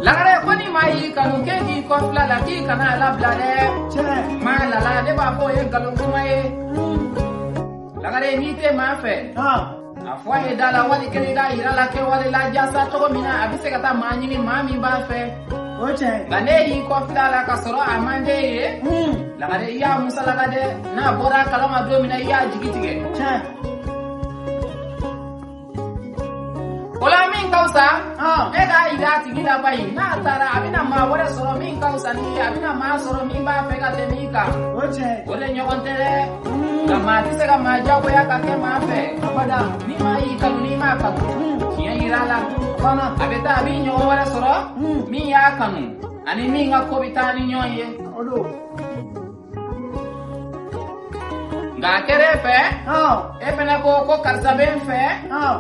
Lagare ko ni maa y'i kanu k'e k'i kɔfilɛ a la k'i kana a labila dɛ. Maa lala ne b'a fɔ o ye nkalon kuma ye. Lagare n'i tɛ maa fɛ. A fɔ a ye da la wali kelen k'a yira la kɛwale la jasa cogo min na a bɛ se ka taa maa ɲini maa min b'a fɛ. Nka n'e y'i kɔfilɛ a la ka sɔrɔ a man d'e ye. Lagare i y'a musalaka dɛ n'a bɔra a kalama don min na i y'a jigi tigɛ. O la min ka fisa e k'a yira a tigi la bayi n'a taara a bɛna maa wɛrɛ sɔrɔ min ka fisa n'i ye a bɛna maa sɔrɔ min b'a fɛ ka tɛmɛ i kan. O de ɲɔgɔn tɛ dɛ. Nka maa tɛ se ka maa jagoya ka kɛ maa fɛ. Ni maa y'i kanu n'i m'a kanu. Tiɲɛ yira a la. A bɛ taa a b'i ɲɔgɔn wɛrɛ sɔrɔ min y'a kanu ani min ka ko bɛ taa ni ɲɔgɔn ye. Nka a kɛra e fɛ e fana ko ko karisa bɛ n fɛ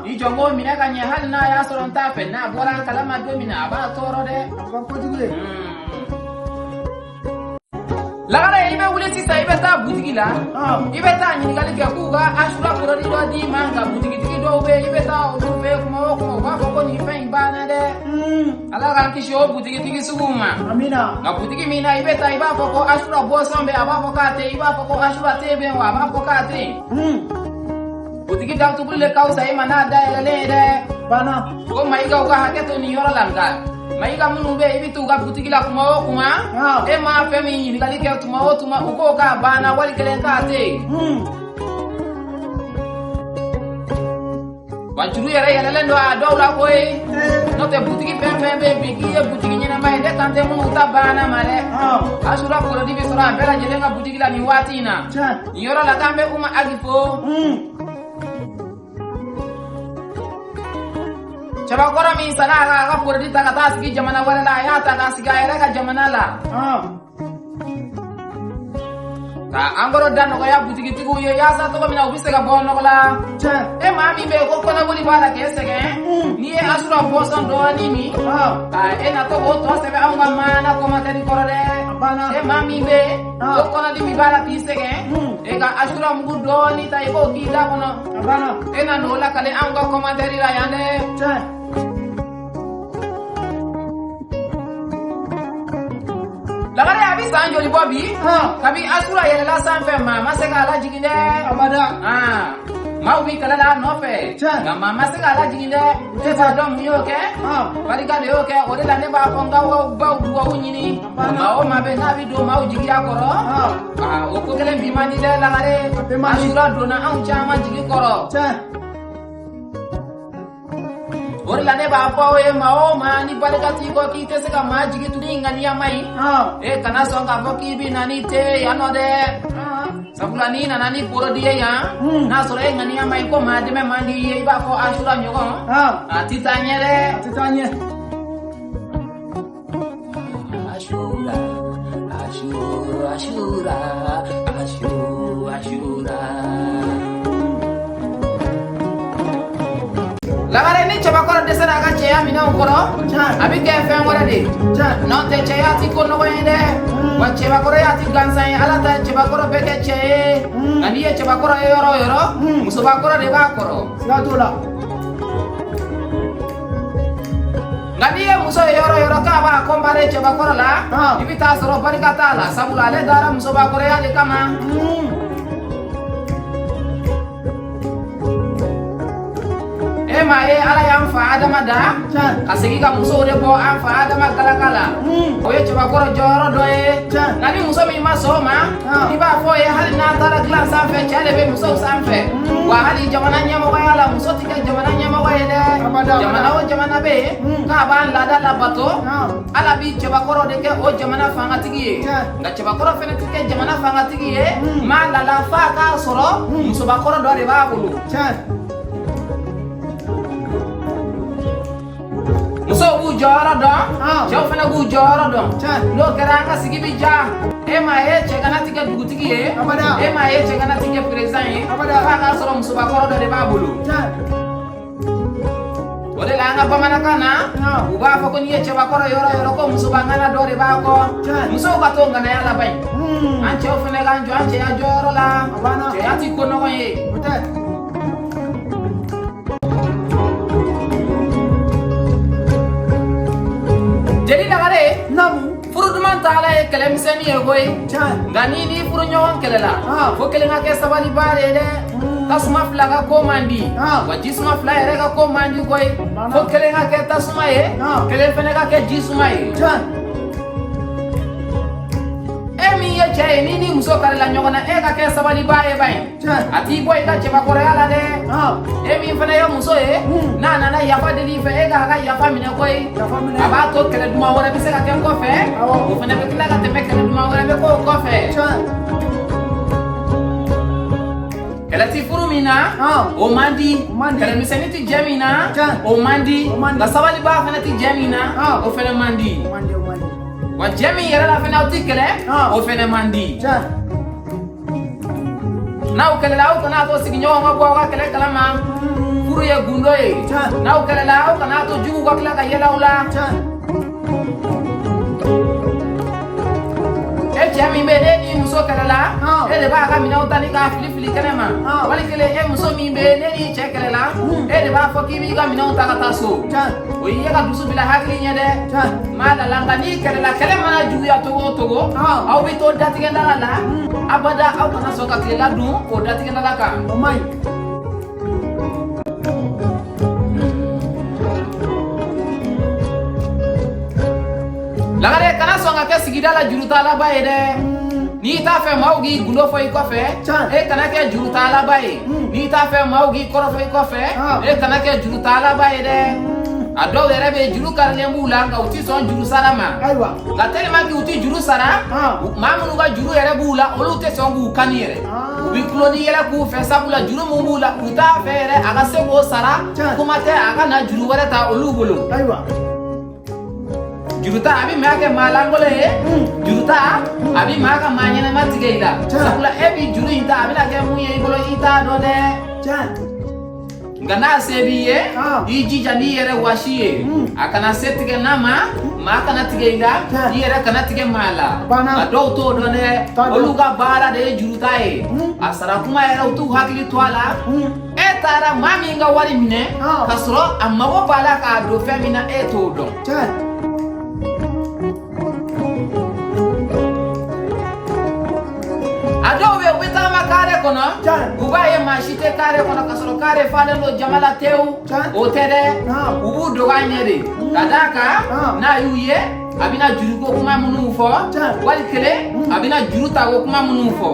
i jɔ n k'o minɛ ka ɲɛ hali n'a y'a sɔrɔ n t'a fɛ n'a bɔra a kalama don min na a b'a tɔɔrɔ dɛ. Lagare i bɛ wuli sisan i bɛ taa butigi la i bɛ taa ɲininkali kɛ k'u ka asura produit dɔ d'i ma nka butigitigi dɔw bɛ yen i bɛ taa olu fɛ yen kuma o kuma u b'a fɔ ko nin fɛn in banna dɛ. Ala k'an kisi o butigitigi suguw ma. Nka butigi min na i bɛ taa i b'a fɔ ko asura boisson bɛ a b'a fɔ k'a tɛ yen i b'a fɔ ko asura te bɛ yen wa a b'a fɔ k'a tɛ yen. Butigi datuguli de ka fisa i ma n'a dayɛlɛlen ye dɛ. Ko Mayigaw ka hakɛ to nin yɔrɔ la nka Mayiga minnu bɛ yen i bɛ t'u ka butigi la kuma o kuma e m'a fɛn min ɲininkali kɛ tuma o tuma u ko k'a banna wali kelen k'a tɛ yen. Wa juru yɛrɛ yɛlɛlen don a dɔw la koyi n'o tɛ butigi fɛn fɛn bɛ yen bi k'i ye butigi ɲɛnama ye ne kan tɛ minnu ta banna ma dɛ. Asura produit bɛ sɔrɔ a bɛɛ lajɛlen ka butigi la nin waati in na. Nin yɔrɔ la k'an bɛ Uma Agi fo. Cɛbakɔrɔ min sanna a ka produit ta ka taa sigi jamana wɛrɛ la a y'a ta k'a sigi a yɛrɛ ka jamana la. Ka an kɔrɔ da nɔgɔya butigitigiw ye yaasa cogo min na u bɛ se ka bɔ nɔgɔ la. E maa min bɛ yen ko kɔnɔboli b'a la k'e sɛgɛn n'i ye asura boisson dɔɔnin min ka e na to k'o tɔ sɛbɛn anw ka maana commentaire kɔrɔ dɛ. E maa min bɛ yen ko kɔnɔdimi b'a la k'i sɛgɛn e ka asura mugu dɔɔnin ta i k'o k'i da kɔnɔ e na n'o lakale anw ka commentaire la yan dɛ. Lagare a bɛ san joli bɔ bi kabi asura yɛlɛla sanfɛ maa ma se k'a lajigin dɛ. Maaw bi kɛlɛ la a nɔfɛ nka maa ma se k'a lajigin dɛ. E t'a dɔn mun y'o kɛ, barika de y'o kɛ. O de la ne b'a fɔ n k'aw baw dugawu ɲini maa o maa bɛ n'a bɛ don maaw jigiya kɔrɔ o ko kelen bi man di dɛ. Lagare asura donna anw caman jigi kɔrɔ. O de la ne b'a fɔ aw ye maa o maa ni barika t'i kɔ k'i tɛ se ka maa jigi tugu ni ŋaniya man ɲi e kana sɔn k'a fɔ k'i bɛ na ni te yan nɔ dɛ. Sabula n'i nana ni produit ye yan n'a sɔrɔ e ŋaniya man ɲi ko maa dɛmɛ man di i ye i b'a fɔ asura ɲɔgɔn a ti taa ɲɛ dɛ. A tɛ taa ɲɛ. Ashura, ashura, ashura, ashura, ashura. Lagare ni cɛbakɔrɔ dɛsɛra a ka cɛya minɛnw kɔrɔ a bɛ kɛ fɛn wɛrɛ de ye. N'o tɛ cɛya ti ko nɔgɔ ye dɛ. Wa cɛbakɔrɔya ti gansan ye. Ala ta cɛbakɔrɔ bɛɛ kɛ cɛ ye. Nka n'i ye cɛbakɔrɔ ye yɔrɔ o yɔrɔ musobakɔrɔ de b'a kɔrɔ. Siga t'o la. Nka n'i ye muso ye yɔrɔ yɔrɔ k'a b'a kɔnpare cɛbakɔrɔ la i bɛ taa sɔrɔ barika t'a la sabula ale dara musobakɔrɔya de kama. E m'a ye Ala y'an fa Adama da ka segin ka musow de bɔ an fa Adama galaka la. O ye cɛbakɔrɔ jɔyɔrɔ dɔ ye. Nka ni muso min ma sɔn o ma i b'a fɔ ye hali n'a taara dilan sanfɛ cɛ de bɛ musow sanfɛ. Wa hali jamana ɲɛmɔgɔya la muso tɛ kɛ jamana ɲɛmɔgɔ ye dɛ. Jamana o jamana bɛ yen k'a b'an laada labato Ala bi cɛbakɔrɔ de kɛ o jamana fangatigi ye. Nka cɛbakɔrɔ fɛnɛ tɛ kɛ jamana fangatigi ye maa lala f'a k'a sɔrɔ musobakɔrɔ dɔ de b'a bolo. Musow b'u jɔyɔrɔ dɔn, cɛw fana b'u jɔyɔrɔ dɔn. N'o kɛra an ka sigi bɛ diya. E m'a ye cɛ kana ti kɛ dugutigi ye, e m'a ye cɛ kana ti kɛ président ye, f'a k'a sɔrɔ musobakɔrɔ dɔ de b'a bolo. O de la an ka bamanankan na u b'a fɔ ko n'i ye cɛbakɔrɔ yɔrɔ yɔrɔ ko musoba ŋana dɔ de b'a kɔ. Musow ka to ŋanaya la bayi. An cɛw fana k'an jɔ an cɛya jɔyɔrɔ la. Cɛya ti ko nɔgɔn ye. Jeli Lagare, Naamu. Furu duman taala ye kɛlɛmisɛnnin ye koyi. Nka n'i n'i furu ɲɔgɔn kɛlɛla, fo kelen ka kɛ sabalibaa de ye dɛ. Tasuma fila ka ko man di, wa jisuma fila yɛrɛ ka ko man di koyi. Fo kelen ka kɛ tasuma ye, kelen fɛnɛ ka kɛ jisuma ye. E min ye cɛ ye, n'i ni muso karila ɲɔgɔn na, e ka kɛ sabalibaa ye ba ye, a t'i bɔ i ka cɛbakɔrɔya la dɛ. E min fana ye muso ye, n'a nana yafa deli i fɛ, e k'a ka yafa minɛ koyi. A b'a to kɛlɛ duman wɛrɛ bɛ se ka kɛ kɔfɛ, o fana bɛ tila ka tɛmɛ, kɛlɛ duman wɛrɛ bɛ k'o kɔfɛ. Kɛlɛ ti furu min na, o man di. Kɛlɛmisɛnnin ti jɛ min na, o man di. Nka sabalibaa fana ti jɛ min na, o fana man di. Wa jɛ min yɛrɛ la fana aw ti kɛlɛ, o fana man di. N'aw kɛlɛla, aw kana to sigiɲɔgɔn ka bɔ aw ka kɛlɛ kalama. Furu ye gundo ye. N'aw kɛlɛla, aw kana to juguw ka tila ka yɛlɛ aw la. E cɛ min bɛ yen, n'e ni muso kɛlɛla, e de b'a ka minɛnw ta ni k'a fili fili kɛnɛ ma. Wali kelen, e muso min bɛ yen, n'e n'i cɛ kɛlɛla, e de b'a fɔ k'i b'i ka minɛnw ta ka taa so. O y'i ka dusu bila hakili ɲɛ dɛ. Maa la la, nka n'i kɛlɛla, kɛlɛ mana juguya togo o togo, aw bɛ to datigɛndala la. Abada, aw kana sɔn ka tilela dun o datigɛndala kan. O man ɲi. Lagare, kana sɔn ka kɛ sigida la jurutalaba ye dɛ. N'i t'a fɛ maaw k'i gundo fɔ i kɔfɛ, e kana kɛ jurutalaba ye. N'i t'a fɛ maaw k'i kɔrɔfɔ i kɔfɛ, e kana kɛ jurutalaba ye dɛ. A dɔw yɛrɛ bɛ yen, juru karilen b'u la, nka u ti sɔn juru sara ma. Nka tellement que u ti juru sara, maa minnu ka juru yɛrɛ b'u la, olu tɛ sɔn k'u kani yɛrɛ. U bɛ tulo ni yɛlɛ k'u fɛ, sabula juru min b'u la, u t'a fɛ yɛrɛ a ka se k'o sara. Kuma tɛ a ka na juru wɛrɛ ta olu bolo. Juruta, a bɛ maa kɛ maa lankolon ye. Juruta, a bɛ maa ka maa ɲɛnama tigɛ i la, sabula e bɛ juru in ta, a bɛna kɛ mun ye i bolo, i t'a dɔn dɛ. Nka n'a se b'i ye, i jija n'i yɛrɛ wasi ye. A kana se tigɛ n'a ma, maa kana tigɛ i la, i yɛrɛ kana tigɛ maa la. Nka dɔw t'o dɔn dɛ. Olu ka baara de ye juruta ye. A sara kuma yɛrɛ, u t'u hakili to a la. E taara maa min ka wari minɛ, k'a sɔrɔ a mago b'a la k'a don fɛn min na, e t'o dɔn. A dɔw bɛ yen, u bɛ tagama kare kɔnɔ, u b'a ye maa si tɛ kare kɔnɔ, k'a sɔrɔ kare falen don jama la tewu. O tɛ dɛ, u b'u dogo a ɲɛ de, ka d'a kan n'a y'u ye, a bɛna juruko kuma minnu fɔ, wali kelen a bɛna juru ta ko kuma minnu fɔ.